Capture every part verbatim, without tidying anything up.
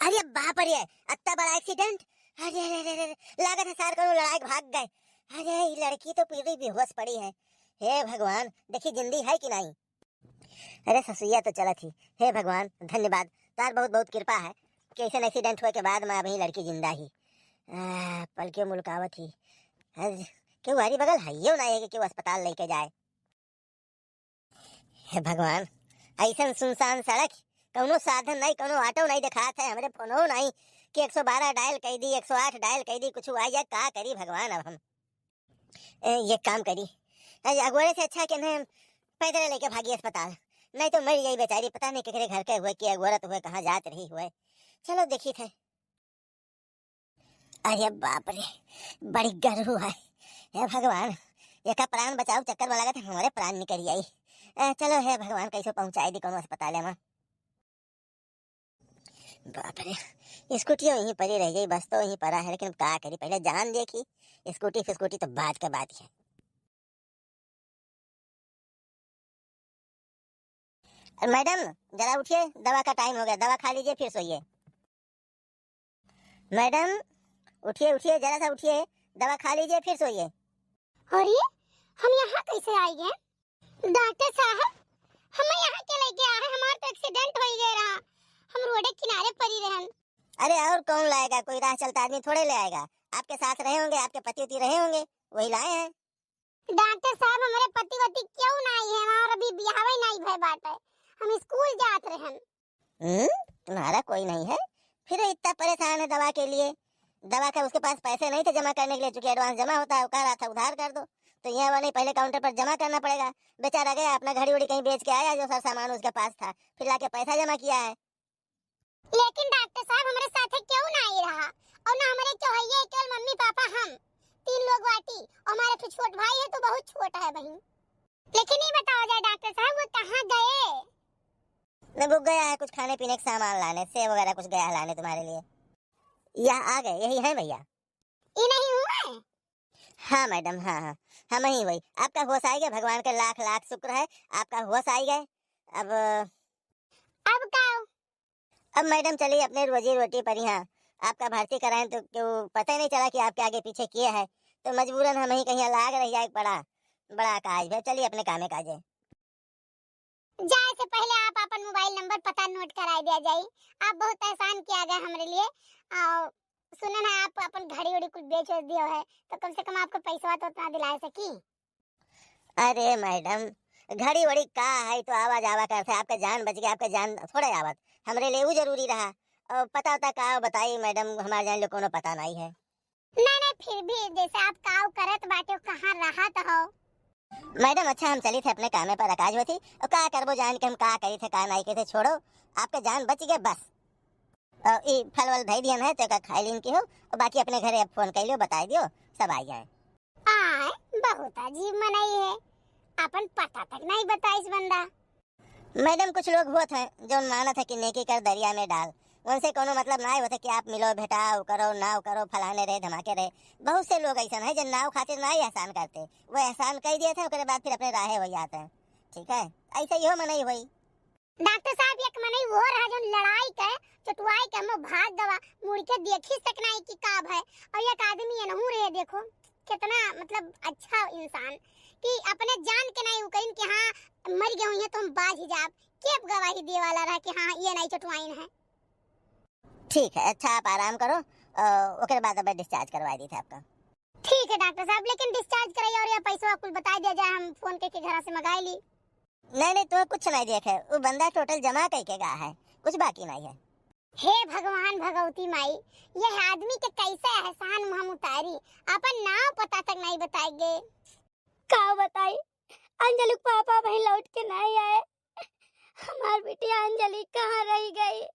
अरे बाप रे, अत्ता बड़ा एक्सीडेंट। अरे, अरे, अरे, अरे, लागत है सार कौनो लड़ाई भाग गए। अरे, ये लड़की तो पूरी बेहोश पड़ी है। हे भगवान, देखी जिंदी है कि नहीं। अरे, ससुइया तो चलत ही। हे भगवान, धन्यवाद, तार बहुत बहुत कृपा है कि ऐसे एक्सीडेंट हुए के बाद में अभी लड़की जिंदा ही। आ, पलकियो मुलकावत ही। अरे, केहू हरी बगल हइयो नहीं है कि केहू अस्पताल लेके जाए। हे भगवान, ऐसन सुनसान सड़क, कौनो साधन नहीं, कौनो ऑटो नहीं देखात है, हमरे फोनो नहीं कि एक सौ बारह डायल कर दी, एक सौ आठ डायल कर दी, कुछ आ जाए, का करी भगवान अब हम। ए, ये काम करी, ए, अगोरे से अच्छा कि नहीं हम पैदल लेके भागी अस्पताल, नहीं तो मर जाई बेचारी, पता नहीं केकरे घर के हुए, के अगोरत हुए, कहाँ जात रही हुए। चलो देखी थे। अरे बाप रे, बड़ी गरू है। हे भगवान, एका प्राण बचाओ चक्कर में लागत है, हमारे प्राण निकल आई। ए, चलो हे भगवान, कैसे पहुंचाई दी कौनो अस्पताल में। बाप रे, स्कूटी यहीं पड़ी रह गई, बस तो यहीं पड़ा है, लेकिन का करी, पहले जान देखी, स्कूटी फिस्कूटी तो बाद के बात है। मैडम, जरा उठिए, दवा का टाइम हो गया, दवा खा लीजिए, फिर सोइए। मैडम, उठिए, उठिए, जरा सा उठिए, दवा खा लीजिए, फिर सोइए। अरे, हम यहाँ कैसे आ गए? डॉक्टर साहब, हम यहाँ के लेके आए, हमार तो एक्सीडेंट हो गए रहा, हम रोडे किनारे पड़ी रहन। अरे, और कौन लाएगा? कोई राह चलता आदमी थोड़े ले आएगा। आपके साथ रहे होंगे, आपके पति उति रहे होंगे, वही लाए हैं। डॉक्टर साहब, हमारे पति वति क्यों नहीं है? हमारा अभी बियाह ही नहीं भय बाटे, हम स्कूल जात रहन। हम्म, तुम्हारा कोई नहीं है, फिर इतना परेशान है दवा के लिए? दवा का उसके पास पैसे नहीं थे जमा करने के लिए, चूंकि एडवांस जमा होता है, वो कह रहा था उधार कर दो, तो ये वाला नहीं, पहले काउंटर पर जमा करना पड़ेगा। बेचारा गया अपना घड़ी उड़ी कहीं बेच के आया, जो सर सामान उसके पास था, फिर लाके पैसा जमा किया है। लेकिन डॉक्टर साहब, हमारे साथे क्यों ना आई रहा, और ना हमारे क्यों है, ये केवल मम्मी पापा हम तीन लोग बाटी, और हमारे फिर छोट भाई है तो बहुत छोट है बहन। लेकिन ये बताओ जाए डॉक्टर साहब, वो कहाँ गए? नहीं, वो गया है कुछ खाने पीने का सामान लाने, सेव वगैरह कुछ गया है लाने तुम्हारे लिए। यह आ गए, यही है भैया। ये नहीं हुआ है? हाँ मैडम, हाँ, हाँ, हम ही वही। आपका होश आई गए, भगवान के लाख लाख शुक्र है, आपका होश आई गए। अब अब का? अब मैडम चली अपने रोजी रोटी पर यहाँ, आपका भर्ती कराएं तो क्यों पता ही नहीं चला कि आपके आगे पीछे किए है, तो मजबूरन हम ही कहीं लाग रह जाए, बड़ा बड़ा काज है। चलिए अपने कामे काजे। जाए से पहले आप अपन मोबाइल नंबर पता नोट कराए दिया जाई। आप बहुत एहसान किया गया हमरे लिए। और सुनन है आप अपन घड़ी उड़ी कुल बेच उच दियो है, तो कम से कम आपको पैसवा तो उतना दिलाए सकी। अरे मैडम, घड़ी वड़ी का है तो आवा जावा करते, आपका जान बच गया, आपका जान थोड़े आवत, हमरे लिए वो जरूरी रहा। और पता उता का बताई मैडम, हमारे जान लो कोनो पता नहीं है। नहीं, नहीं, फिर भी जैसे आप काव करत बाटे, कहाँ रहत हो? मैडम, अच्छा, हम चली थे अपने कामे पर, अकाज होती। और का करबो जान के, हम का करी थे, का नहीं करी थे, छोड़ो, आपके जान बच गए बस। और ई फल वल धई दिहन है, तो का खाई लीन की हो, और बाकी अपने घरे अब फोन कर लियो, बताई दियो, सब आ जाए। आय, बहुत अजीब मनई है, अपन पता तक नहीं बताइस बंदा। मैडम, कुछ लोग होत हैं, जौन मानत है कि नेकी कर दरिया में डाल, उनसे कोनो मतलब ना होता कि आप मिलो, भेटाओ, करो, नाव करो, फलाने रहे, धमाके रहे। बहुत से लोग ऐसा है जो नाव खातिर ना ही एहसान करते, वो एहसान कह दिए थे, ओकरे बाद फिर अपने राहे हो जाते हैं। ठीक है, ऐसा ही हो मनई हुई। डॉक्टर साहब, एक मनई वो रहा जौन लड़ाई के, चटुआई के, हमो भाग गवा, मुड़ के देखी तक नहीं कि का भय। और एक आदमी एनहू रहे, देखो कितना मतलब अच्छा इंसान कि अपने जान के नहीं उकइन कि हाँ मर गए हुई हैं तो हम बाज ही जाब। के अब गवाही दिए वाला रहा कि हाँ ये नहीं चटुआइन है। ठीक है, अच्छा आप आराम करो, अ, ओकरे बाद अब डिस्चार्ज करवा दी थे आपका। ठीक है डॉक्टर साहब, लेकिन डिस्चार्ज कराइए और या पैसा कुल बता दिया जाए, हम फोन करके घर से मंगा ली। नहीं, नहीं, तुम्हें कुछ नहीं देखे, वो बंदा टोटल जमा करके गया है, कुछ बाकी नहीं है। हे भगवान भगवती माई, यह आदमी के कैसे एहसान में हम उतारी, अपन नाव पता तक नहीं बताएंगे। का बताई, अंजलि के पापा वहीं लौट के नहीं आए। हमार बिटिया अंजलि कहाँ रह गई,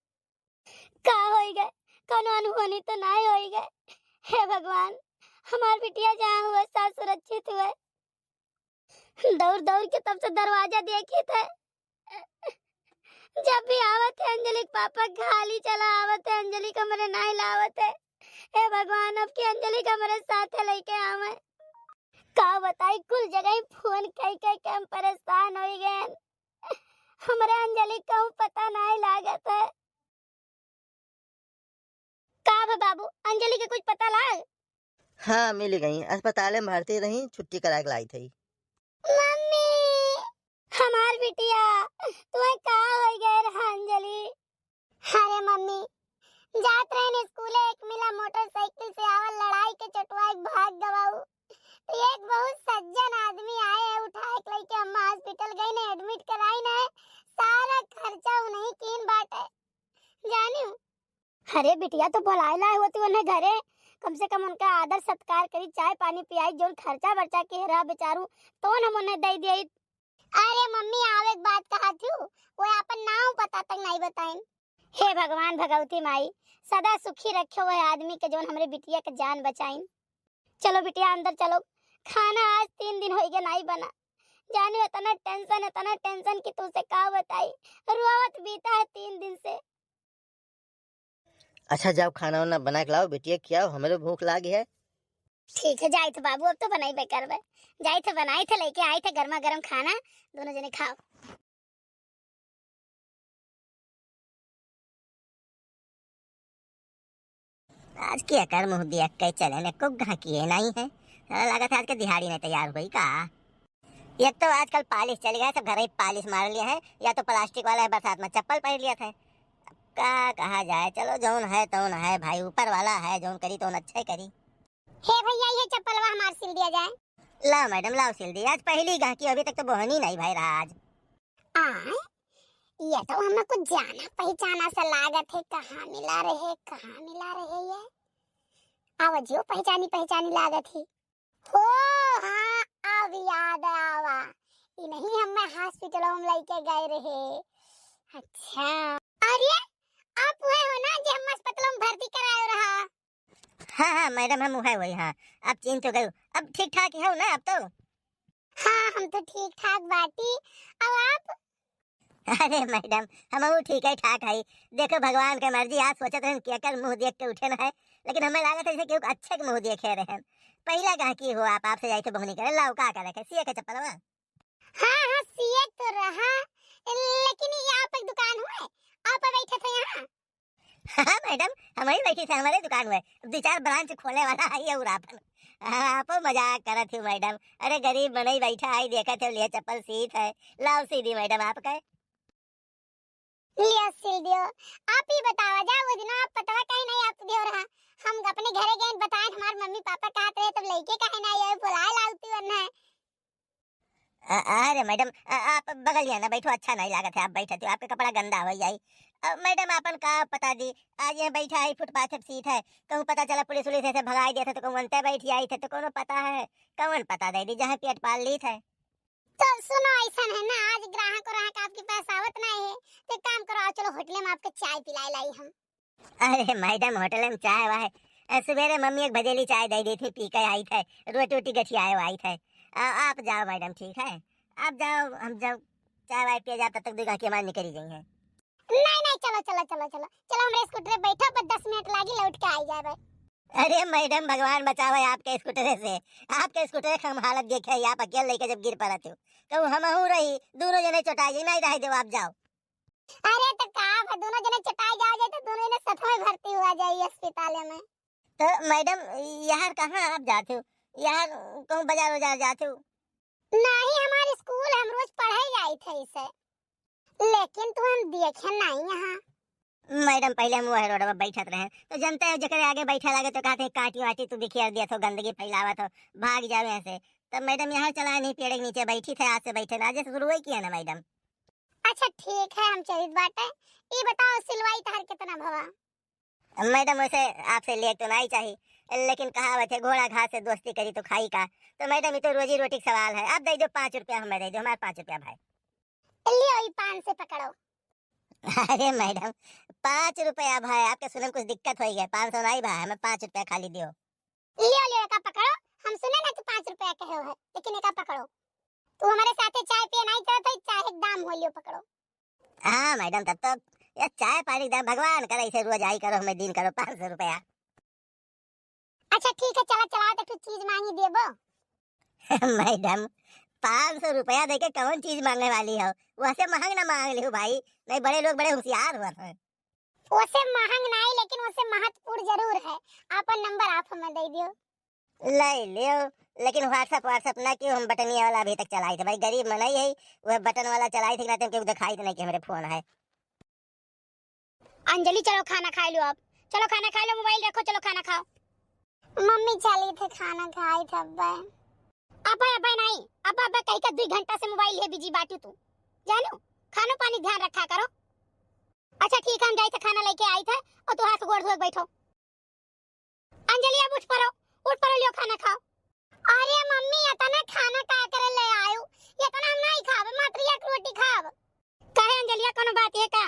का होई गए, कौनो अनहोनी तो नहीं होई गए। हे भगवान, हमार बिटिया जहाँ हुए साथ सुरक्षित हुए। दौड़ दौड़ के तब से दरवाजा देखी थे, जब भी आवत है अंजलि के पापा खाली चला आवत है, अंजलि कमरे नहीं लावत है। हे भगवान, अब की अंजलि कमरे साथे लेके आवे। का बताई, कुल जगह फोन कई कई के हम परेशान हो गए। हमरे अंजलि कहूँ पता नहीं लागत है। अंजलि के कुछ पता लाग? हाँ, मिल गई। अस्पताल में भर्ती रही, छुट्टी करा के लाई थी। मम्मी, हमार बिटिया, तुम्हें का हो गए रे अंजलि? अरे मम्मी, जात रहन स्कूले, एक मिला मोटरसाइकिल से आवल, लड़ाई के चटुआ एक भाग गवाऊ। तो एक बहुत सज्जन आदमी आए हैं, उठाए के लेके अम्मा हॉस्पिटल गई ने, एडमिट कराई ने, सारा खर्चा उन्हीं कीन बाटे, जानियो। अरे बिटिया, तो बुलाए लाए होती उन्हें घरे, कम से कम उनका आदर सत्कार करी, चाय पानी पियाई, जोन खर्चा बर्चा के रहा बेचारू, तो हम उन्हें दे दिए। अरे मम्मी, आवे एक बात कहा थी, वो अपन नाव पता तक नहीं बताइन। हे भगवान भगवती माई, सदा सुखी रखे हुए आदमी के, जोन हमरे बिटिया के जान बचाइन। चलो बिटिया, अंदर चलो, खाना आज तीन दिन होइगे नाई बना। जानी इतना टेंशन, इतना टेंशन कि तुझसे का बताई, रोवत बीता है तीन दिन से। अच्छा, जाओ, खाना वाना बना के लाओ, बिटिया खियाओ, हमरे भूख लागी है। ठीक है, जाइत बाबू, अब तो बनाई बे करबे। जाइत, बनाइत, लेके आइत गर्मा गर्म खाना, दोनों जने खाओ। आज के एकर मुँह देख के चले ने, को गाहकी है नहीं है। साला लागत है आज के दिहाड़ी नहीं तैयार हुई का। एक तो आजकल पालिश चल गया है, सब घर ही पालिश मार लिया है, या तो प्लास्टिक वाला है, बरसात में चप्पल पहन लिया था। अब का कहा जाए, चलो जौन है तौन है भाई, ऊपर वाला है, जौन करी तौन अच्छे करी। हे भैया, ये चप्पलवा हमार सिल दिया जाए। लाओ मैडम, लाओ सिल दी। आज पहली गाहकी, अभी तक तो बोहनी नहीं भाई रहा आज। आ, ये तो हमें कुछ जाना पहचाना सा लागत है, कहाँ मिला रहे, कहाँ मिला रहे ये? आवा जियो, पहचानी पहचानी लागत है। हो हाँ, अब याद आवा, इन्हीं हमें हॉस्पिटल में लेके गए रहे। अच्छा, अरे आप वह हो ना जे हम अस्पताल में भर्ती कराए रहा? हाँ, हाँ, मैडम, हम उहे वही, हाँ। अब चिन्ह तो गयो। अब ठीक ठाक ही हो ना अब तो? हाँ, हम तो ठीक ठाक बाटी। अब आप? अरे मैडम, हमहू ठीक है ठाक है। देखो, भगवान के मर्जी, आज सोचत रहन केकर मुँह देख के उठे न है, लेकिन हमें लागत है जैसे केहू अच्छे के मुँह देखे रहन। पहला गाहकी हो आप, आपसे जाई थे बोहनी करे, लाओ का करे के, सिए के चप्पलवा? हाँ, हाँ, सिए तो रहा, लेकिन ये आप एक दुकान हुए, आप बैठे थे यहाँ? हाँ मैडम, हम ही बैठी थे, हमारे दुकान हुए, दो चार ब्रांच खोले वाला है ये उरापन। हाँ, आपो मजाक करत हो मैडम। अरे गरीब मनई बैठा है, देखत हो, लिए चप्पल सीत है, लाओ सी दी मैडम आपके। लिया सिल दियो। आप ही बतावा जा, वो दिन आप पतवा काहे नहीं आप दियो रहा? हम अपने घरे गए बताए, हमार मम्मी पापा कहत रहे, तब लइके काहे ना आए, बुलाए लाउती वरना है। अ-, अरे मैडम, अ-, आप बगलिया ना बैठो, अच्छा नहीं लागत है, आप बैठत हो, आपके कपड़ा गंदा हो जाई। अ, मैडम, आपन का पता दी, आज यहाँ बैठा है, फुटपाथ पे सीत है, कहूँ पता चला पुलिस उलिस ऐसे भगाई देत है, तो कहूँ अंते बैठ जाई थे, तो कौनो पता है, कौन पता दे दी, जहाँ पेट पाल ली थे। तो सुनो, ऐसा है ना, आज ग्राहक व्राहक आपके पास आवत नहीं है, तो एक काम करो, आओ चलो होटल में आपके चाय पिलाए लाई हम। अरे मैडम, होटल में चाय वाय? अ, सुबेरे मम्मी एक भजेली चाय दे दी थी, पी के आई थे, रोटी वोटी गठियाए आई थे। आ, आप जाओ मैडम, ठीक है, आप जाओ, हम जब चाय वाय पिए जाब तब तक दुई गाहकी हमार निकल गई है। नहीं, नहीं, चलो, चलो, चलो, चलो, चलो, हमरे स्कूटर पे बैठो, पर दस मिनट लागी, लौट के आई जाए भाई। अरे मैडम, भगवान बचावे आपके स्कूटर से, आपके स्कूटर के हम हालत देखे, आप अकेले लेके जब गिर पड़त हो, तो हमहू रही, दोनों जने चोटा जाई, नहीं रहे देव, आप जाओ। अरे तो का बा, दोनों जने चटाई जाओ जाए तो दोनों जने साथ में भर्ती हुआ जाए अस्पताल में। तो मैडम, यार कहाँ आप जाते हो? यार कहूँ बाजार वाजार जाते हो? नहीं, हमारे स्कूल हम रोज पढ़े जाए थे इसे, लेकिन तू हम देखे नहीं यहाँ। मैडम, पहले हम वह रोड पर बैठत रहे, तो जनते हो जेकरे आगे बैठे लगे तो कहते हैं, "काटी वाटी तू बिखेर दिया हो, गंदगी फैलावत हो, भाग जाओ यहाँ से।" तब मैडम यहाँ चला नहीं, पेड़ के नीचे बैठी थे, आज से बैठे ना, आज से शुरू ही किया ना मैडम। अच्छा ठीक है, हम चलित बाटे। ई बताओ, सिलवाई तहार कितना भवा? मैडम, वैसे आपसे लेक तो नहीं चाही, लेकिन कहावत है, "घोड़ा घास से दोस्ती करी तो खाई का।" तो मैडम, ये तो रोजी रोटी का सवाल है, आप दे दो पाँच रुपया, हमें दे दो, हमारे पाँच रुपया भाई। लियो, ई पाँच से पकड़ो। अरे मैडम, पाँच रुपया भाई, आपके सुने में कुछ दिक्कत हो गया, पाँच सौ नहीं भाई, हमें पाँच रुपया खाली दियो। लियो, लियो, एका पकड़ो। हम सुने ना तू पाँच रुपया कहे हो है, लेकिन एका पकड़ो। तू हमारे साथे चाय पिए नहीं चाहत है, चाहे के दाम हो लियो, पकड़ो। हाँ मैडम, तब तो ये चाय पानी के दाम भगवान करे, ऐसे रोज आई करो, हमें दिन करो, पाँच सौ रुपया। अच्छा ठीक है, चला चला, तो कुछ चीज मांगी देबो। मैडम, पाँच सौ रुपया देके कौन चीज मांगे वाली हो? वैसे महंग ना मांग लियो भाई, नहीं बड़े लोग बड़े होशियार हुआ था। ओसे महंग नाई, लेकिन ओसे महत्वपूर्ण जरूर है। आपन नंबर आप हमें दे दियो। ले लियो, लेकिन WhatsApp, WhatsApp ना कियो, हम बटनिया वाला अभी तक चलाइत है भाई, गरीब मनई है, वह बटन वाला चलाइत है, ना तो केहू दिखाइत नहीं कि हमरे फोन है। अंजलि, चलो खाना खाइ लो आप, चलो खाना खाइ लो, मोबाइल रखो, चलो खाना खाओ। मम्मी, चली थे खाना खाई थे अब्बा। अब्बा, अब्बा नहीं, अब्बा, अब्बा कही का दुई घंटा से मोबाइल है बिजी बाटू तू, जानू, खानो पानी ध्यान रखा करो। अच्छा ठीक है, हम जाई थे खाना लेके आई थे और तू हाथ गोड़ धोए के बैठो। अंजलि, अब उठ पड़ो, उठ पड़ो, लियो खाना खाओ। अरे मम्मी, इतना खाना का करे ले आयु? इतना हम नहीं खाब, मात्र एक रोटी खाब। काहे अंजलिया, कोनो बात है का?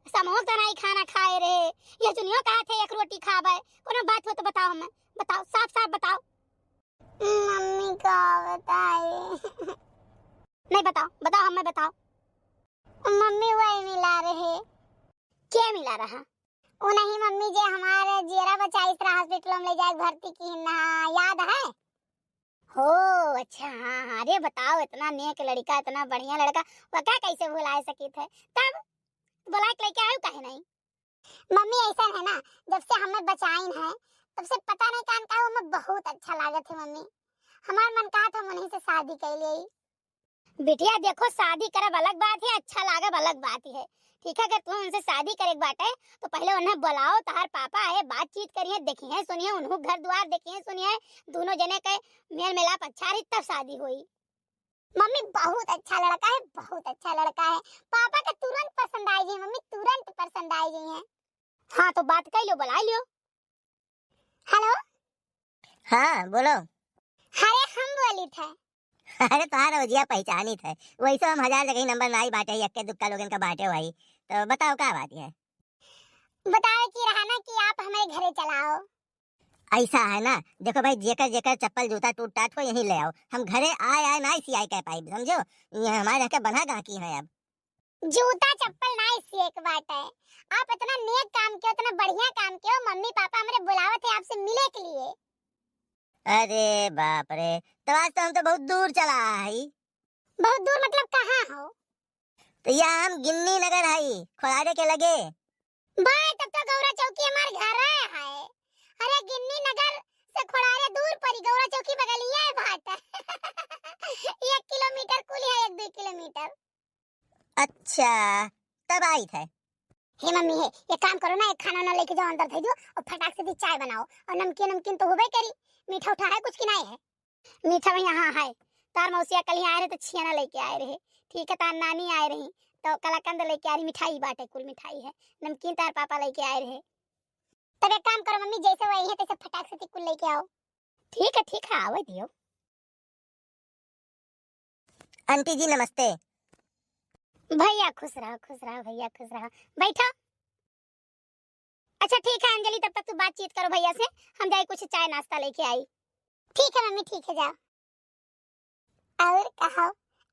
समोह तो नहीं खाना खाए रहे, ये जुनियो कहा थे एक रोटी खाबे, कोनो बात हो तो बताओ हमें, बताओ, साफ साफ बताओ। मम्मी का बताए? नहीं बताओ, बताओ हमें बताओ। मम्मी वही मिला रहे। क्या मिला रहा? वो नहीं मम्मी, जे हमारे जियरा बचाई इस तरह हॉस्पिटल में ले जाए भर्ती की ना, याद है? हो, अच्छा, हाँ, हाँ, अरे बताओ, इतना नेक लड़का, इतना बढ़िया लड़का, वो क्या कैसे भुला सकी थे? तब बुला के लेके आयु काहे नहीं? मम्मी, ऐसा है ना, जब से हमें बचाइन है, तब से पता नहीं कान का हमें बहुत अच्छा लागत है मम्मी। हमार मन कहा था हम उन्हीं से शादी कर ले। बिटिया देखो, शादी करब अलग बात है, अच्छा लागब अलग बात है। ठीक है, अगर तुम्हें उनसे शादी करे के बाटे तो पहले उन्हें बुलाओ, तहार पापा है, बातचीत करिए, देखिए सुनिए, उन्हों घर द्वार देखिए सुनिए, दोनों जने के मेल मिलाप अच्छा रही तब शादी होई। मम्मी, बहुत अच्छा लड़का है, बहुत अच्छा लड़का है। पापा के तुरंत पसंद आ गई मम्मी, तुरंत पसंद आ गई है। हाँ, तो बात कर लो, बुला लियो। हेलो। हाँ, बोलो। अरे, हम बोली थे। अरे, तोहार ओजिया पहचानी थे, वैसे हम हजार जगह नंबर नाई बाटे, यक्के दुक्का लोगन का बाटे भाई। तो बताओ, का बात है? बताओ कि रहा ना कि आप हमारे घरे चलाओ। ऐसा है ना, देखो भाई, जेकर जेकर चप्पल जूता टूट टाट हो, यहीं ले आओ। हम घरे आए आए ना सियाई कह पाई, समझो? ये हमारे यहाँ के बना गाहकी है अब। जूता चप्पल ना सिए के बात है। आप इतना नेक काम कियो, इतना बढ़िया काम कियो, मम्मी पापा हमरे बुलावत है आपसे मिले के लिए। अरे बाप रे, तो आज तो हम तो बहुत दूर चला आई। बहुत दूर मतलब कहाँ हो? तो यहाँ हम गिन्नी नगर हई, खोलारे के लगे। भाई, तब तो गौरा चौकी हमार घर है। अरे, गिन्नी नगर से खोड़ारे दूर पड़ी, गौरा चौकी बगलिया है भाई। एक किलोमीटर कुल है, एक दो किलोमीटर। अच्छा, तब आई थे। हे मम्मी, हे, एक काम करो ना, एक खाना ना लेके जाओ, अंदर धर दो और फटाक से दी चाय बनाओ और नमकीन, नमकीन तो होबे करी, मीठा उठा है कुछ कि नहीं है? मीठा में यहाँ है, तार मौसिया कल यहाँ आए रहे तो छियाना लेके आए रहे, ठीक है, तार नानी आए रही तो कलाकंद लेके आ रही, मिठाई बाटे, कुल मिठाई है, नमकीन तार पापा लेके आए रहे। तब एक काम करो मम्मी, जैसे वही है तैसे फटाक से ती कुल लेके आओ। ठीक है, ठीक है, आवे दियो। आंटी जी नमस्ते। भैया खुश रहो, खुश रहो भैया, खुश रहो। बैठो। अच्छा ठीक है अंजलि, तब तक तू बातचीत करो भैया से, हम जाए कुछ चाय नाश्ता लेके आई। ठीक है मम्मी, ठीक है, जाओ। और कहो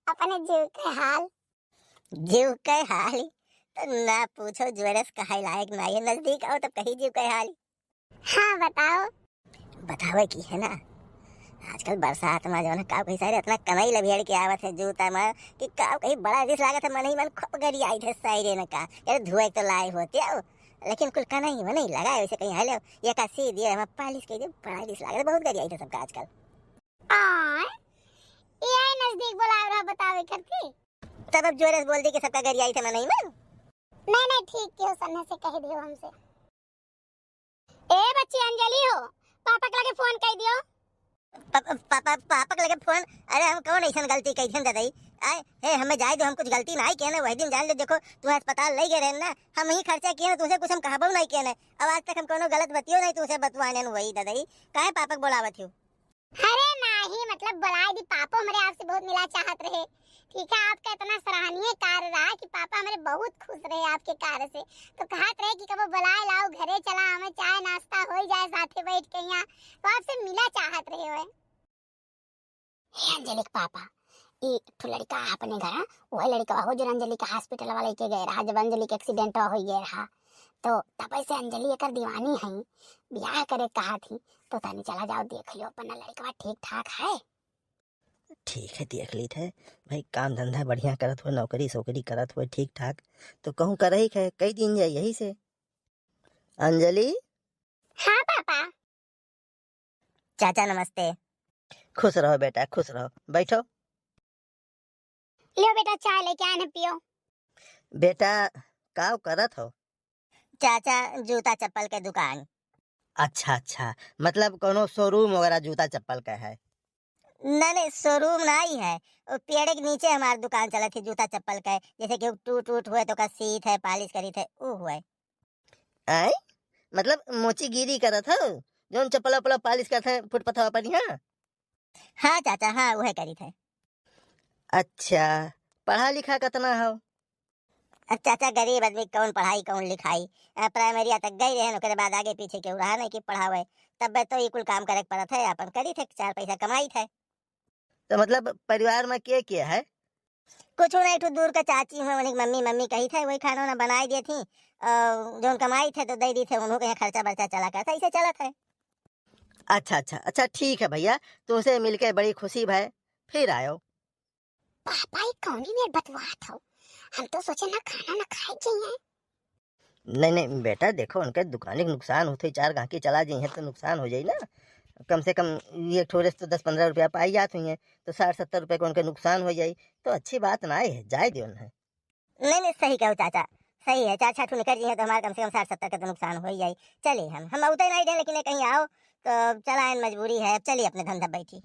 अपने जीव के हाल। जीव के हाल तो ना पूछो, जोरस कहे लायक ना है, नजदीक आओ तब कही जीव के हाल। हाँ बताओ। बतावे की है ना, आजकल बरसात में जौन है, का कही सारे इतना कनई लभियड़ के आवत है जूता में कि का कही बड़ा रिस लागत है, मन ही मन खूब गरियाई थे साइरे न का, यार धुए तो लाए होते हो, लेकिन कुल कनई में नहीं लगाए वैसे कहीं है ले, ये का सी दिए हम पालिश कह दे, बड़ा रिस लागत है, बहुत गरियाई थे सबका आजकल। आ, ये आई नजदीक बुलाव रहा बतावे करती। तब अब जोरे से बोल दी कि सबका गरियाई थे मन ही मन। नहीं नहीं ठीक किहो, सन्ने से कह दियो हमसे। ए बच्ची अंजलि हो, पापा के लगे फोन कर दियो। पा-, पा-, पा-, पापा के लगे फोन? अरे हम कौन ऐसन गलती कही थी ददई? आए, हे हमें जाए दो, हम कुछ गलती नहीं किए ना। वही दिन जान ले, देखो तुम्हें अस्पताल ले गए रहे ना, हम ही खर्चा किए ना, तुझे कुछ हम कहबो नहीं किए ना। अब आज तक हम कोनो गलत बतियो नहीं तुझे बतवाने न वही ददई, काहे पापा के बोलावत हो? अरे नाही, मतलब बुलाए दी, पापो हमरे आपसे बहुत मिला चाहत रहे। ठीक है, आपका इतना सराहनीय कार्य रहा कि पापा हमरे बहुत खुश रहे आपके कार्य से। तो कहत रहे कि कबो बुलाए लाओ, घरे चला, हमें चाय नाश्ता हो ही जाए साथे बैठ के यहाँ, तो आपसे मिला चाहत रहे हुए। हे अंजलि के पापा, ई एक ठो लड़का अपने घर, वही लड़का हो जो अंजलि के हॉस्पिटल वाले के गए रहा, जब अंजलि के एक्सीडेंट हो गए रहा, तो तब से अंजलि एकर दीवानी है, ब्याह करे कहा थी, तो तनी चला जाओ देख लियो अपना लड़का ठीक ठाक है। ठीक है, देख ली थे भाई, काम धंधा बढ़िया करत हुए, नौकरी सोकरी करत हुए ठीक ठाक, तो कहूँ करही है, कई दिन जाए यही से। अंजलि। हाँ पापा। चाचा नमस्ते। खुश रहो बेटा, खुश रहो, बैठो। लियो बेटा, चाय लेके आए हैं, पियो। बेटा, काव करत हो? चाचा, जूता चप्पल के दुकान। अच्छा अच्छा, मतलब कोनो शोरूम वगैरह जूता चप्पल का है? नहीं नहीं, शोरूम नहीं है, वो पेड़े के नीचे हमार दुकान चलत है जूता चप्पल का है, जैसे कि टूट टूट हुए तो का सीत है, पालिश करीत है, वो हुए। आय? मतलब मोचीगिरी करत हो, जौन चप्पल वप्पल पालिश करत है फुटपाथवा पर यहाँ? हाँ चाचा, हाँ, उहे करीत है। अच्छा, पढ़ा लिखा कतना हो? अब चाचा, गरीब आदमी कौन पढ़ाई, कौन लिखाई? अ, प्राइमरिया तक गई रहे, ओकरे बाद आगे पीछे केहू रहा नहीं कि पढ़ावे। तब तो ई कुल काम करे के पड़त है, अपन करीत है, चार पैसा कमाइत है। तो मतलब परिवार में के के है? कुछ नहीं, एक ठो दूर के चाची हुए, उन्हीं की मम्मी, मम्मी कही थे, वही खाना वाना बनाई दिए थी, और जौन कमाई थे तो दे दी थे, उन्हों के यहाँ खर्चा बर्चा चला करता, ऐसे चलत है। अच्छा अच्छा अच्छा, ठीक है भैया, तुमसे मिलके बड़ी खुशी भय, फिर आयो। पापा, ई कौनी मेर बतवात हो? हम तो सोचे ना खाना ना खाए जाइए। नहीं नहीं बेटा, देखो उनके दुकान के नुकसान होते, चार गाहकी चला जाइए तो नुकसान हो जाई ना। कम से कम ये ठोरे से तो दस पन्द्रह रुपया पाई जात हुई है, तो साठ सत्तर रुपये को उनके नुकसान हो जाई, तो अच्छी बात ना है, जाए दियो उन्हें। नहीं नहीं, सही कहो चाचा, सही है, चार छः ठो निकल जाइए तो हमारे कम से कम साठ सत्तर का तो नुकसान हो ही जाई। चलिए हम हम उतर नहीं रहे, लेकिन ये कहीं आओ तो चला है, मजबूरी है, अब चलिए अपने धंधा बैठी।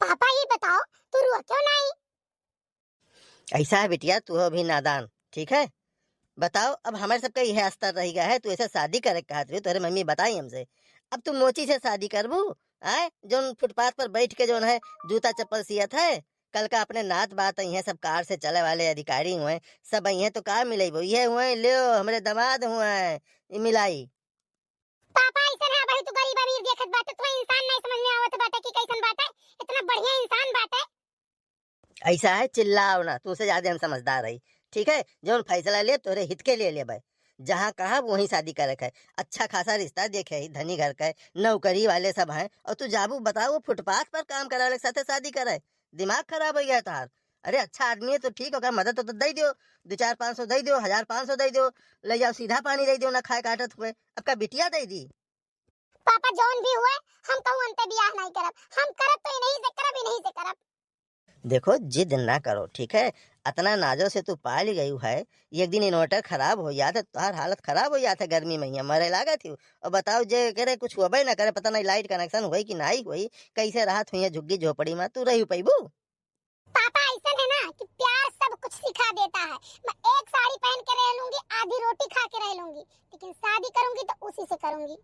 पापा, ये बताओ, तू रुआ क्यों नहीं? ऐसा है बिटिया, तू हो भी नादान, ठीक है? बताओ, अब हमारे सबका यह स्तर रह गया है, तू ऐसे शादी करे के कहत रही, तोहरे मम्मी बताई हमसे, अब तू मोची से शादी करबू? आए, जौन फुटपाथ पर बैठ के जौन है जूता चप्पल सियत है, कल का अपने नात बात आई है, सब कार से चले वाले अधिकारी हुए, सब आई हैं तो का मिलेबो? ये हुए, लियो, हमरे दामाद हुए, ई मिलाई। पापा, ऐसन है, अबही तू गरीब अमीर देखत बाटे, तुम्हें इंसान नहीं समझ में आवत बाटे कि कैसन बाटे, इतना बढ़िया इंसान बाटे। ऐसा है, चिल्लाओ ना, तुमसे ज्यादा हम समझदार है, ठीक है? जौन फैसला ले, तोरे हित के लिए लेबे। जहाँ कहब, वहीं शादी करे के है। अच्छा खासा रिश्ता देखे है, धनी घर का है, नौकरी वाले सब हैं, और तू जाबू, बताओ, वो फुटपाथ पर काम करे वाले के साथे शादी करे? दिमाग खराब हो गया तार। अरे, अच्छा आदमी है तो ठीक, ओकर मदद तो दे दियो, दो चार पाँच सौ दे दियो, हजार पाँच सौ दे दियो, ले जाओ, सीधा पानी दे दियो, ना खाए काटत हुए, अब का बिटिया दे दी? पापा, जौन भी हुए, हम कहूँ अंते बियाह नहीं करब, हम करब तो इन्हीं से करब, इन्हीं से करब। देखो, जिद ना करो, ठीक है? अतना नाजो से तू पाल गई है, एक दिन inverter खराब हो जात है, तोहार हालत खराब हो जात है, गर्मी में यहाँ मरे लागत ही। और बताओ, जे करे कुछ होबे ना करे, पता नहीं light connection होई कि नहीं होई, कैसे रहत हुई है झुग्गी झोपड़ी में, तू रही पैबू? पापा, ऐसन है ना कि प्यार सब कुछ सिखा देता है। मैं एक साड़ी पहन के रह लूंगी, आधी रोटी खा के रह लूंगी, लेकिन शादी करूंगी तो उसी से करूंगी।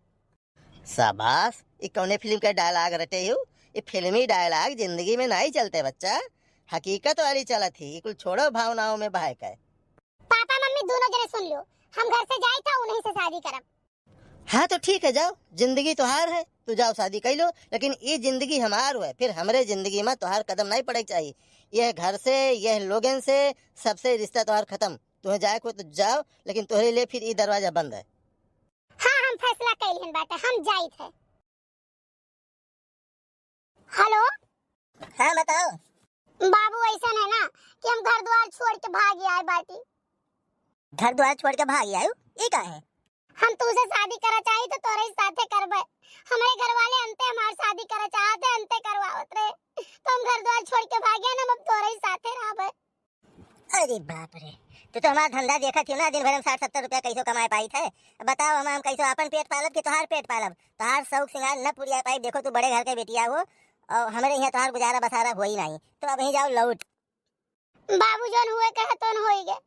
शाबाश, ई कौने फिल्म के dialogue रटे हो? ई फिल्मी dialogue जिंदगी में नहीं चलते बच्चा, हकीकत वाली चलत ही। ई कुल छोड़ो भावनाओं में बहाय के। पापा मम्मी दोनों जने सुन लो, हम घर से जाई था उन्हीं से शादी करब। हाँ तो ठीक है, जाओ, जिंदगी तोहार है, तू जाओ शादी कर लो, लेकिन ये जिंदगी हमार हुए, फिर हमरे जिंदगी में तोहार कदम नहीं पड़े के चाहिए। यह घर से, यह लोगन से, सबसे रिश्ता तोहार खत्म। तुम्हें जाए को तो जाओ, लेकिन तोहरे लिए फिर ये दरवाजा बंद है। हाँ, हम फैसला कैलिहन बाटे, हम जाइत है। हेलो। हाँ, बताओ। बाबू, ऐसन है ना कि हम घर द्वार छोड़ के भाग आए बाटी। घर द्वार छोड़ के भाग आयो? ये का है? हम तुझसे शादी करा चाही तो तोरे ही साथे करबे। हमरे घर वाले अंते हमार शादी करा चाहते, अंते करवावत रहे, तो हम घर द्वार छोड़ के भाग आए ना, हम अब तोरे ही साथे रहबे। अरे बाप रे, तू तो हमारा धंधा देखत ही ना, दिन भर में साठ सत्तर रुपया कैसो कमाए पाइत है। अब बताओ, हम, हम कैसो अपन पेट पालब कि तोहार पेट पालब? तोहार शौक सिंगार न पुरिया पाई। देखो, तू बड़े घर के बेटिया हो और हमरे यहाँ तोहार गुजारा बसारा हो ही नहीं, तो अब यहीं जाओ लौट। बाबू जौन हुए कहे तौन होई गए,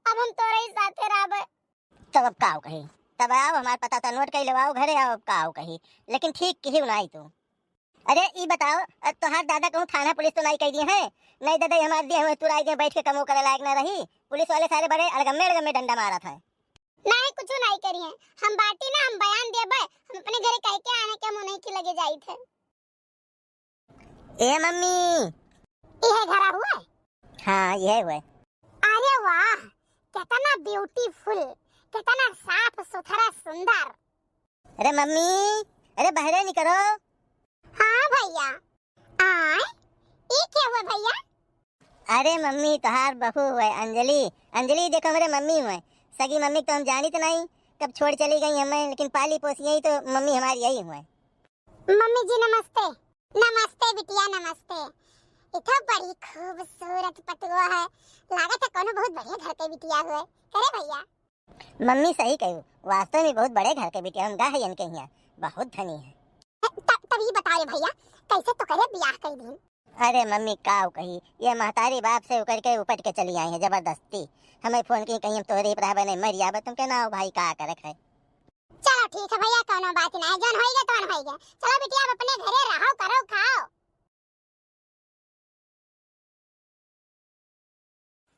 अब हम तोरे ही साथे रहबे। तब अब काव कही? तब आओ, हमार पता तो नोट कर लेवाओ, घरे आओ, अब काव कही? लेकिन ठीक कही नहीं तू। अरे ई बताओ, अ, तोहार दादा कहूँ थाना पुलिस तो नहीं कह दिए हैं? नहीं दादा, ये हमार दिए हुए तुराई के बैठ के कमो करे लायक ना रही। पुलिस वाले सारे बड़े अड़गम्मे अड़गम्मे डंडा मारत हैं। नहीं, कुछ नहीं करिए, हम बाटी ना, हम बयान देबे, हम अपने घरे कह के आने के हम उन्हीं के लगे जाइत है। ए मम्मी। इहे घरा हुए? हाँ, इहे हुए। अरे वाह, कितना beautiful, कितना साफ सुथरा सुंदर। अरे मम्मी, अरे बहरे निकलो। हाँ भैया। आय, ई के हुए भैया? अरे मम्मी, तोहार बहू हुए अंजलि। अंजलि, देखो हमरे मम्मी हुए। सगी मम्मी के तो हम जानित नहीं, कब छोड़ चली गई हमें, लेकिन पाली पोसी यही तो मम्मी हमारी यही हुए। मम्मी जी नमस्ते। नमस्ते बिटिया नमस्ते। इतना बड़ी खूबसूरत पतुआ है, लागत है कोनो बहुत बढ़िया घर के बिटिया हुए। करे भैया। मम्मी सही कहू, वास्तव में बहुत बड़े घर के बिटिया हम गा है इनके हिया, बहुत धनी है। तब तब ये बताओ रे भैया, कैसे तो करे ब्याह कर दी? अरे मम्मी, काउ कही, ये महतारी बाप से उकर के उपट के चली आई है जबरदस्ती। हमें फोन की, कहीं हम तोहरे ही रहबे नहीं, मर जाबे, तुमके ना हो भाई, का करक है। चलो ठीक है भैया, कोनो बात ना है, जौन होइगे तौन होइगे। चलो बिटिया, अब अपने घरे रहो, करो, खाओ।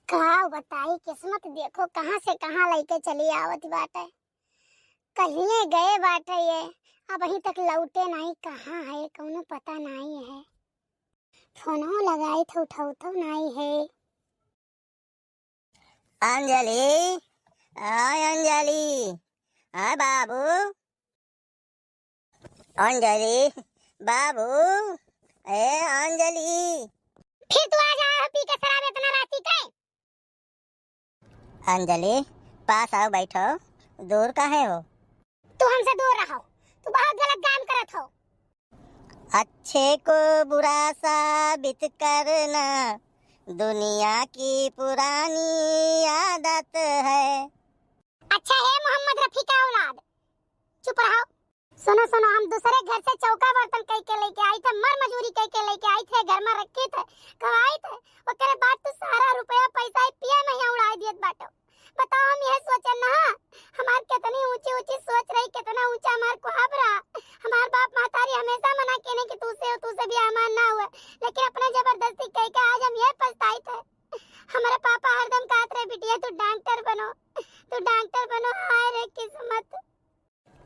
का बताई, किस्मत देखो कहाँ से कहाँ लइके चली आवत बाटे। कहिए गए बाटे ये, अबहीं तक लौटे नाई, कहाँ है कौनो पता नाई है। फोनो लगाई थे, उठावतो नाई है। अंजलि, आ अंजलि, आ बाबू, अंजलि, बाबू, ए अंजलि। फिर तू आ जा पी के शराब इतना राती के। अंजलि, पास आओ, बैठो, दूर काहे हो? तू हमसे दूर रहो, तू बहुत गलत काम करत हो। अच्छे को बुरा साबित करना दुनिया की पुरानी आदत है। अच्छा है मोहम्मद रफी का औलाद, चुप रहो। सुनो सुनो, हम दूसरे घर से चौका बर्तन कई के लेके आई थे, मर मजूरी कई के लेके आई थे, घर में रखी थे, खवाई थे, ओकरे बाद तू सारा रुपया पैसा ही पिए में ही उड़ाई दियत बाटो। बताओ, हम यह सोचे ना, हमार कितनी ऊंची ऊंची सोच रही, कितना ऊंचा हमार ख्वाब रहा। हमार बाप महतारी हमेशा मना केने कि तू से, तू से भी हमार ना हुए, लेकिन अपने जबरदस्ती कह के आज हम यह पछताई थे। हमारे पापा हरदम कहत रहे, "बिटिया तू डॉक्टर बनो, तू डॉक्टर बनो।" हाय रे किस्मत।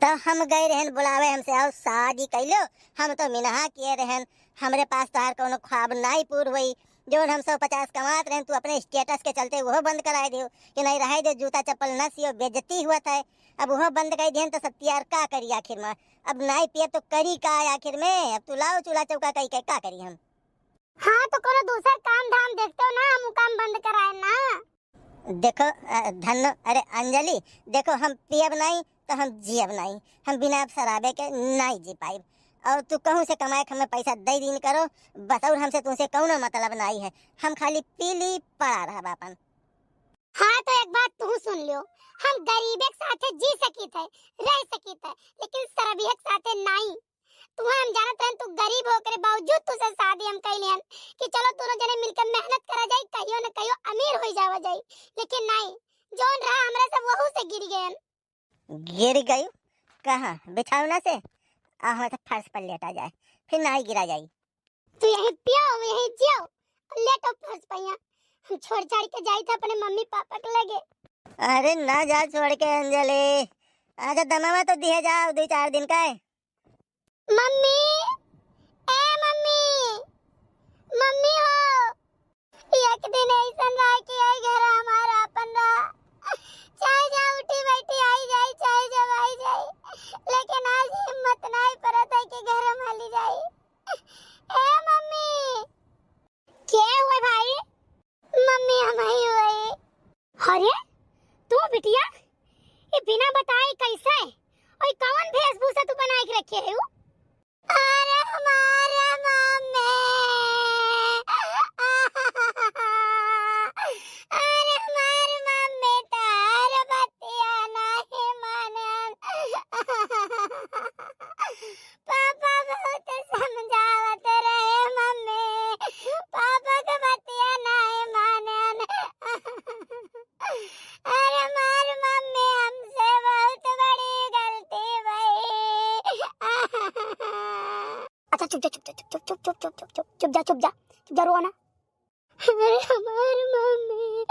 तो हम गए रहन बुलावे हमसे, "आओ शादी कैलो।" हम तो मिनहा किए रहन, हमरे पास तोहार कौनो ख्वाब नाई पूर हुई। जौन हम सौ पचास कमात रहन, तू अपने status के चलते वो बंद कराए दियो कि नहीं रहे दे, जूता चप्पल न सियो, बेइज्जती हुआ था। अब वो बंद कर दिहन तो सब तैयार का करी आखिर में? अब नाई पिए तो करी का आखिर में? अब तू लाओ चूल्हा चौका कई के का करी हम? हाँ, तो कोनो दूसर काम धाम देखते हो ना, हम उ काम बंद कराए ना। देखो, अ, धन्नो, अरे अंजलि, देखो, हम पियब नाई तो हम जियब नाई, हम बिना शराबे के नाई जी पाइब। और तू कहूँ से कमाए के हमें पैसा दे दीन करो बस, और हमसे तुमसे कौनो मतलब नाई है, हम खाली पी ली पड़ा रहब अपन। हाँ, तो एक बात तू सुन लियो, हम गरीबे के साथे जी सकित है, रह सकित है, लेकिन शराबिये के साथे नाई। तुहे हम जानत रहन तू गरीब हो, ओकरे बावजूद तुसे शादी हम कइले हन कि चलो दोनों जने मिलके मेहनत करा जाई, कहियो न कहियो अमीर होई जावा जाई, लेकिन नाई, जौन रहा हमरे सब वहू से गिर गए हन। गिर गई? कहाँ? बिछौना से? आ, हम तो फर्श पर लेटा जाए, फिर नाई गिरा जाई। तू यहीं पियो, यहीं जियो, और लेटो फर्श पर यहाँ। हम छोड़ छाड़ के जाई थे अपने मम्मी पापा के लगे। अरे ना जा छोड़ के अंजलि, अच्छा दमावा तो दिहे जाओ दो चार दिन का है। मम्मी, ए मम्मी, मम्मी हो, एक दिन ऐसन रहा कि आई घर हमारा अपन रहा, चाहे जहाँ उठी बैठी आई जाई, चाहे जब आई जाई, लेकिन आज हिम्मत नहीं परत है कि घर हम हली जाई। ए मम्मी। के हुए भाई? मम्मी हम ही हुई। अरे तू बिटिया, ये बिना बताए कैसे? और कौन वेशभूषा तू बनाए के रखे है? अरे हमारे मम्मी, अरे हमारे मम्मी तार बतिया नहीं मानन। पापा बहुत समझावत रहे मम्मी, पापा के बतिया नहीं मानन। अरे मार मम्मी, हमसे बहुत बड़ी गलती भई। अच्छा चुप जा, चुप जा, चुप जा, चुप जा, चुप जा, चुप जा, चुप जा, चुप जा, रो ना। अरे हमार मम्मी।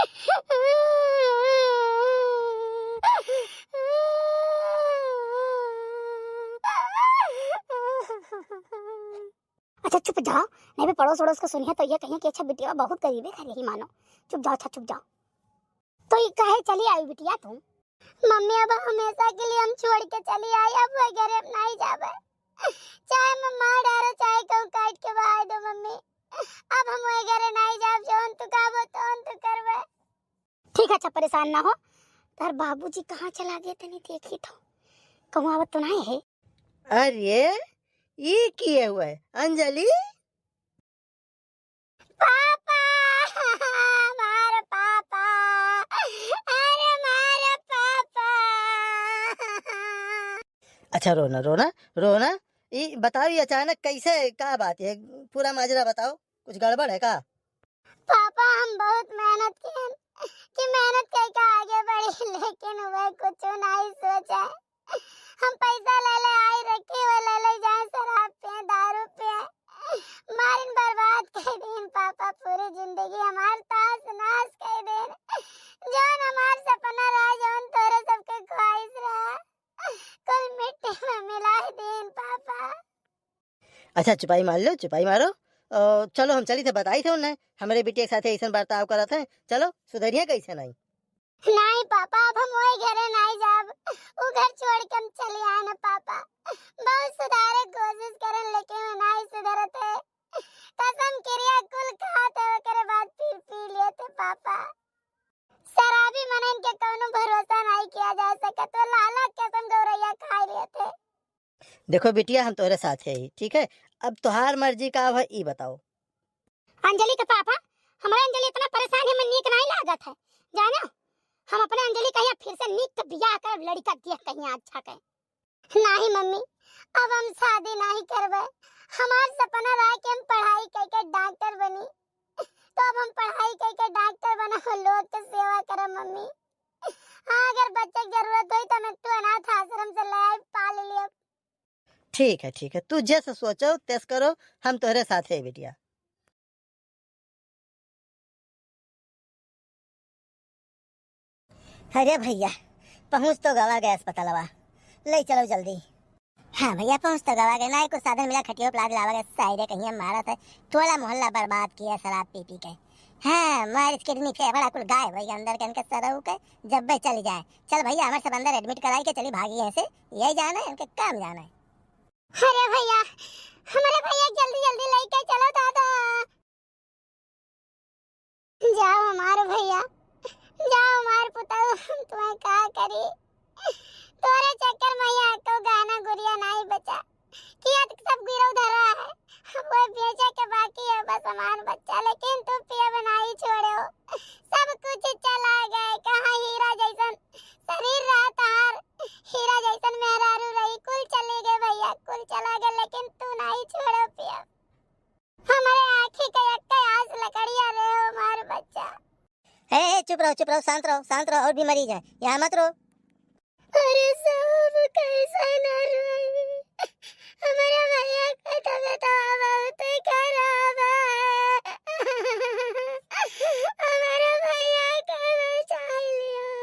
अच्छा चुप जा, नहीं बे पड़ोस वड़ोस को सुनिया तो ये कहिया कि अच्छा बिटिया बहुत गरीबे घर यही मानो। चुप जाओ, अच्छा चुप जाओ। तो ये कहे चली आई बिटिया तू? मम्मी अब हमेशा के लिए हम छोड़ के चली आई, अब वो घर हम नहीं जाबे, चाहे मैं मार डारो चाहे कहूँ काट के बहाय दो मम्मी, अब हम वो घर नहीं जाब, जौन तू कहबो तौन तू करबे। ठीक है, अच्छा परेशान ना हो, तोर बाबूजी कहाँ चला गए, तनी देखी तो, कहूँ आवत तो नाहीं है। अरे, ई किए हुआ है, अंजलि? पापा, हमार पापा, अरे हमार पापा। अच्छा, रो ना, रो ना, रो ना। ई बताओ, ये अचानक कैसे, का बात है? पूरा माजरा बताओ, कुछ गड़बड़ है का? पापा, हम बहुत मेहनत किए, कि मेहनत करके आगे बढ़ी, लेकिन वह कुछ नहीं सोचा। हम पैसा ले ले आई, रखी हुई ले ले जाए, शराब पिए, दारू पिए, मारिन बर्बाद कर दीन पापा, पूरी जिंदगी हमार तहस नहस कर दीन। जौन हमार सपना रहा, जौन तोरे सबके ख्वाहिश रहा, कुल मिट्टी में मिला दीन पापा। अच्छा, चुपाई मार लो, चुपाई मारो। अ, चलो, हम चली थे, बताई थे उन्हें, हमरे बिटिया के साथे ऐसन बर्ताव करत है। चलो, सुधरिया कैसे नहीं। नहीं पापा, अब हम वही घरे नहीं जाब। उ घर छोड़ के हम चले आए ना पापा। बहुत सुधारे कोशिश करन, लेकिन वो नहीं सुधरत है। कसम किरिया कुल खात है, ओकरे बाद फिर पी लिए थे पापा। शराबी मनन के कौनो भरोसा नहीं किया जा सकत, वो लाला कसम गौरैया खा लिए थे। देखो बिटिया, हम तोहरे साथ है ही, ठीक है? अब तोहार मर्जी का है, ई बताओ। अंजलि के पापा, हमरा अंजलि इतना परेशान है, मैं नीक नहीं लागत है, जानो? हम अपने अंजलि कहिया फिर से नीक के बियाह करब, लड़का दिया कहिया अच्छा के। नहीं मम्मी, अब हम शादी नहीं करबे। हमार सपना रहा कि हम पढ़ाई करके डॉक्टर बनी, तो अब हम पढ़ाई करके डॉक्टर बना, लोग के सेवा करब मम्मी। हाँ, अगर बच्चे के जरूरत होई तो मैं तू अनाथ आश्रम से ले आई, पाल लिया। ठीक है, ठीक है, तू जैसे सोचो तैस करो, हम तोहरे साथ है बिटिया। अरे भैया, पहुँच तो गवा गए अस्पतालवा, ले चलो जल्दी। हाँ भैया, पहुँच तो गवा गए, ना ही कुछ साधन मिला, खटियो प्लाट लावा गए, सायरे कहिया मारत है, टोला मोहल्ला बर्बाद किया शराब पी पी के। हाँ, मारिस किडनी फेफड़ा कुल गायब होई अंदर के इनके सरऊ के, जब्बे चली जाए। चल भैया, हमरे सब अंदर एडमिट कराई के चली भागी यहाँ से, यही जाना है, इनके काम जाना है। अरे भैया, हमरे भैया जल्दी जल्दी लेके चलो दादा। जाओ हमार भैया, जाओ हमार पुतऊ, हम तुम्हें का करी। तोरे चक्कर में यहाँ को गाना गुरिया नहीं बचा, किया तो सब गिरव धरा है। अब वो बेचे के बाकी है बस हमार बच्चा, लेकिन तू पिए बनाई छोड़े हो। सब कुछ चला गए, कहाँ हीरा जैसन शरीर रहा तहार, हीरा जैसन मेहरारू रही, कुल चली गए भैया, कुल चला गए, लेकिन तू नहीं छोड़ो पिया। हमारे आँखी के एक आस लकड़िया रे हो हमार बच्चा। हे, हे, चुप रहो, चुप रहो, शांत रहो, शांत रहो, और भी मरीज हैं, यहाँ मत रो। अरे सब कैसे न रोई, हमारे भैया के तबीयत बहुत खराब है, हमारे भैया के बचा लियो।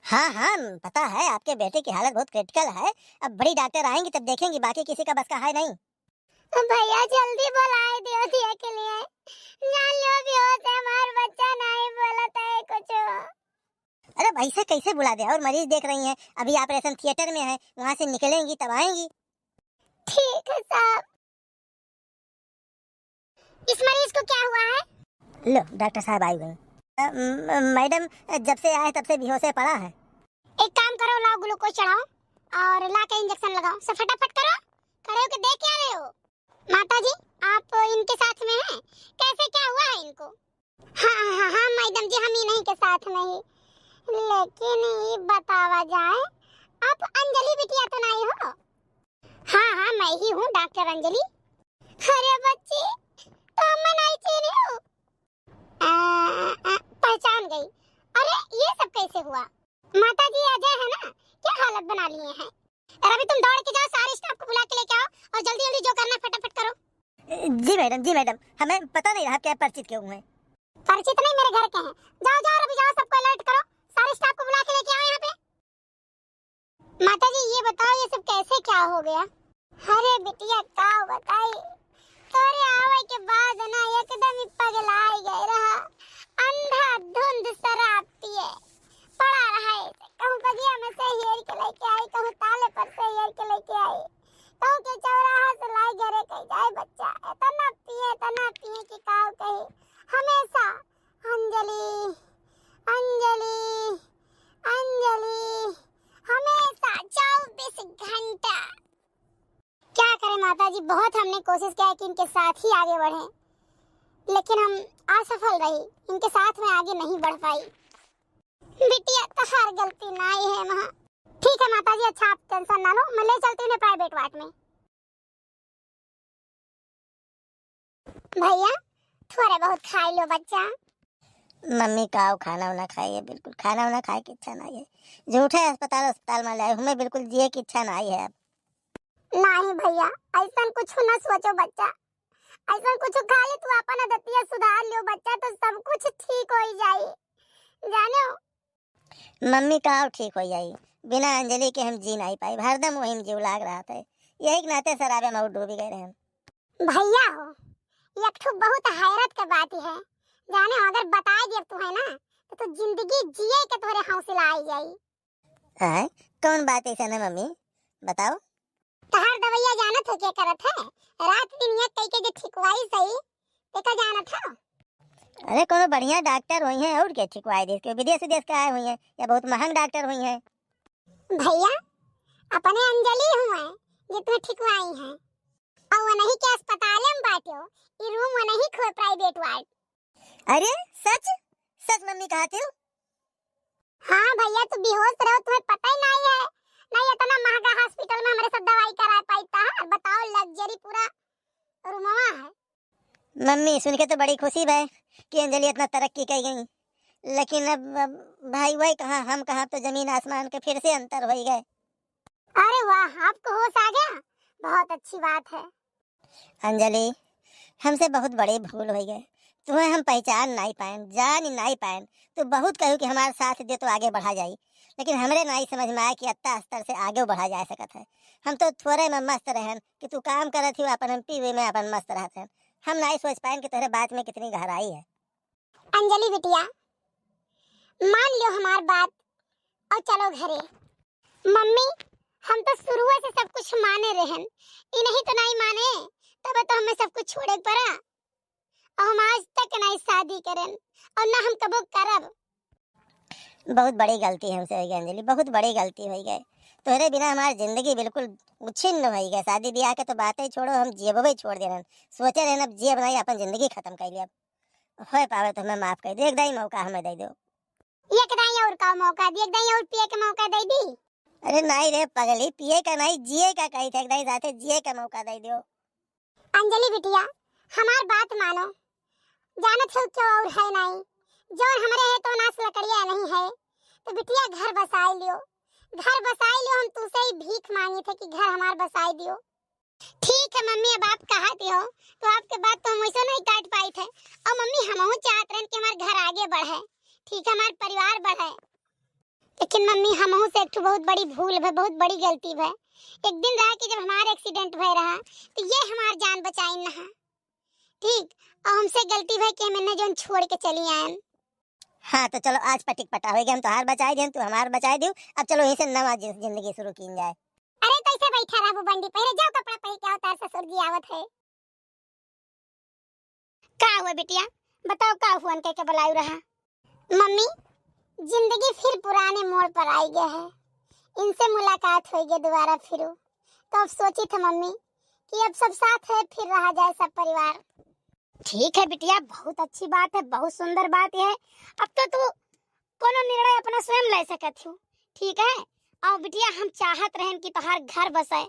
हाँ, हाँ, पता है आपके बेटे की हालत बहुत क्रिटिकल है। अब बड़ी डॉक्टर आएंगी तब देखेंगी, बाकी किसी का बस का है नहीं। भैया जल्दी बुलाए दियो दिया के लिए। जान लो बेहोश है हमार बच्चा, नहीं बोलत है कुछ। अरे वैसे कैसे बुला दे, और मरीज देख रही हैं, अभी ऑपरेशन थिएटर में है, वहाँ से निकलेंगी तब आएंगी। ठीक है साहब। इस मरीज को क्या हुआ है? लो, डॉक्टर साहब आई गए। अ, म-, मैडम, जब से आए तब से बेहोश है पड़ा है। एक काम करो, लाओ ग्लूकोज चढ़ाओ और ला के इंजेक्शन लगाओ, सब फटाफट करो। खड़े होके देख क्या रहे हो? माता जी, आप इनके साथ में हैं, कैसे क्या हुआ है इनको? हाँ, हाँ, हाँ, हाँ, मैडम जी, हम इन्हीं के साथ में ही। लेकिन ये बतावा जाए, आप अंजलि बिटिया तो नहीं हो? हाँ, हाँ, मैं ही हूँ डॉक्टर अंजलि। अरे बच्ची, तो मैं नहीं चीनी हूँ। आ, आ, पहचान गई। अरे, ये सब कैसे हुआ? माता जी, अजय है ना, क्या हालत बना लिए हैं। और अभी तुम दौड़ के जाओ, सारे स्टाफ को बुला के लेके आओ और जल्दी जल्दी जो करना है फटाफट करो। जी मैडम, जी मैडम, हमें पता नहीं रहा आप क्या परिचित के हुए हैं। परिचित नहीं, मेरे घर के हैं। जाओ, जाओ, अभी जाओ, सबको अलर्ट करो, सारे स्टाफ को बुला के लेके आओ यहाँ पे। माता जी, ये बताओ, ये सब कैसे क्या हो गया? अरे बिटिया, का बताई, तोरे आवे के बाद ना एकदम ही पगलाई गए रहा, अंधाधुंध शराब पिए पड़ा रहा है। कहूँ बगिया में से हेर के लेके आई, कहूँ ताले पर से हेर के लेके आई, कहूँ के चौराहा से लाई घरे कह जाए बच्चा। इतना पिए, इतना पिए कि का कही। हमेशा अंजलि, जी, बहुत हमने कोशिश किया कि इनके साथ ही आगे बढ़े, लेकिन हम असफल रही, इनके साथ में आगे नहीं बढ़ पाई। बिटिया, तोहार गलती नाई है माँ। ठीक है माता जी, अच्छा आप टेंशन ना लो, मैं ले चलती हूँ प्राइवेट वार्ड में। भैया, थोड़े बहुत खाई लो बच्चा। मम्मी, का खाना उना खाई है, बिल्कुल खाना उना खाए की इच्छा नाई है। झूठे अस्पताल, अस्पताल में लाए हूँ मैं, बिल्कुल जिए की इच्छा नाई है अब। नहीं भैया, ऐसन कुछ न सोचो बच्चा, ऐसन कुछ खा ले, तू अपन आदतिया सुधार लियो बच्चा, तो सब कुछ ठीक हो जाई, जानो। मम्मी, का ठीक हो जाई, बिना अंजलि के हम जी नाई पाई, हरदम वही में जीव लाग रहा था, यही के नाते शराबे में और डूबी गए रहन। भैया हो, एक ठो बहुत हैरत के बात है, जाने हो, अगर बताए देब तू है ना, तो तू जिंदगी जिए के तोरे हौसला आई जाई। आय, कौन बात ऐसा है मम्मी, बताओ। तहार दवैया जानत हो के करत है, रात दिन एक कई के जे ठिकवाई सही, ते का जानत हो? अरे, कोनो बढ़िया डॉक्टर होई हैं और के ठिकवाई देस, के विदेश विदेश के आए होई हैं या बहुत महंग डॉक्टर होई हैं। भैया, अपने अंजलि हुए जे तुम्हें ठिकवाई हैं, और वो नहीं के अस्पताल में बाटे हो, ई रूम वो नहीं खोए प्राइवेट वार्ड। अरे, सच? सच मम्मी कहत हो? हाँ भैया, तू बेहोश रहो, तुम्हें पता ही नहीं है, नहीं इतना महंगा हॉस्पिटल में हमरे सब दवाई करा पाई था। बताओ, लग्जरी पूरा रूमवा है। मम्मी, सुन के तो बड़ी खुशी भय कि अंजलि इतना तरक्की कर गई, लेकिन अब, अब भाई वही कहाँ, हम कहाँ, अब तो जमीन आसमान के फिर से अंतर हो गए। अरे वाह, आपको होश आ गया, बहुत अच्छी बात है। अंजलि, हमसे बहुत बड़ी भूल हो गए, तुम्हें हम पहचान नाई पाएन, जान नाई पाएन। तू बहुत कहू कि हमारे साथ दे तो आगे बढ़ा जाई, लेकिन हमरे नाई समझ में आए कि अत्ता स्तर से आगे बढ़ा जा सकत है। हम तो थोड़े में मस्त रहन कि तू काम करत ही, अपन हम पीवे में अपन मस्त रहत हैं। हम नाई सोच पाएन कि तोहरे बात में कितनी गहराई है। अंजलि बिटिया, मान लियो हमार बात और चलो घरे। मम्मी, हम तो शुरुए से सब कुछ माने रहन, ई नहीं तो नहीं माने, तब तो हमें सब कुछ छोड़े के पड़ा। और हम आज तक नहीं शादी करन और ना हम कबो करब। बहुत बड़ी गलती हमसे हो गई अंजलि, बहुत बड़ी गलती हो गई। तोहरे बिना हमारी जिंदगी बिल्कुल उच्छिन्न हो गई। शादी ब्याह के तो बातें छोड़ो, हम जियबे छोड़ देन। सोचे रहन अब जियब नहीं, अपन जिंदगी खत्म कर लिया। होए पावे तो हमें माफ कर दे, एक दाई मौका हमें दे दो। एक दाई और का मौका दी, एक दाई और पिए के मौका दे दी। अरे नहीं रे पगली, पिए का नहीं, जिए का कही थे, एक दाई साथे जिए का मौका दे दो। अंजलि बिटिया, हमार बात मानो, जानत हो क्यों और है नहीं, जौन हमरे है तो नास लकड़िया नहीं है, तो बिटिया घर बसाई लियो, घर बसाई लियो, हम तुमसे ही भीख मांगी थे कि घर हमार बसाई दियो। ठीक है मम्मी, अब आप कहत हो तो आपके बात तो हम वैसे नहीं काट पाई थे। और मम्मी, हमहू चाहत रहन कि हमार घर आगे बढ़े, ठीक है, हमार परिवार बढ़े, लेकिन मम्मी, हमहू से एक ठो बहुत बड़ी भूल भय, बहुत बड़ी गलती भय। एक दिन रहा कि जब हमार एक्सीडेंट भय रहा तो ये हमार जान बचाइन रहा, ठीक, और हमसे गलती भय कि हम इन्हें जौन छोड़ के चली आयन। हाँ, तो चलो, आज पटिक पटा हो गया, हम तोहार बचाई देन, तू हमार बचाई दियो। अब चलो, यहीं से नवा जि-, जिंदगी शुरू कीन जाए। अरे, कैसे बैठा रहबू बंडी? पहले जाओ, कपड़ा पहन के आओ, तार ससुर जी आवत है। का हुआ बिटिया, बताओ, का हुआ, उनके के बुलायु रहा? मम्मी, जिंदगी फिर पुराने मोड़ पर आई गया है, इनसे मुलाकात हो गई दोबारा फिर। तो अब सोची थे मम्मी कि अब सब साथ है, फिर रहा जाए सब परिवार। ठीक है बिटिया, बहुत अच्छी बात है, बहुत सुंदर बात है। अब तो तू कोनो निर्णय अपना स्वयं ले सकत हो, ठीक है। और बिटिया, हम चाहत रहन कि तोहार घर बसे,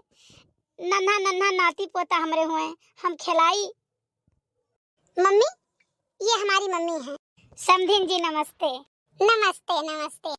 नन्हा नन्हा नाती पोता हमरे हुए, हम खिलाई। मम्मी, ये हमारी मम्मी है। समधिन जी नमस्ते। नमस्ते, नमस्ते।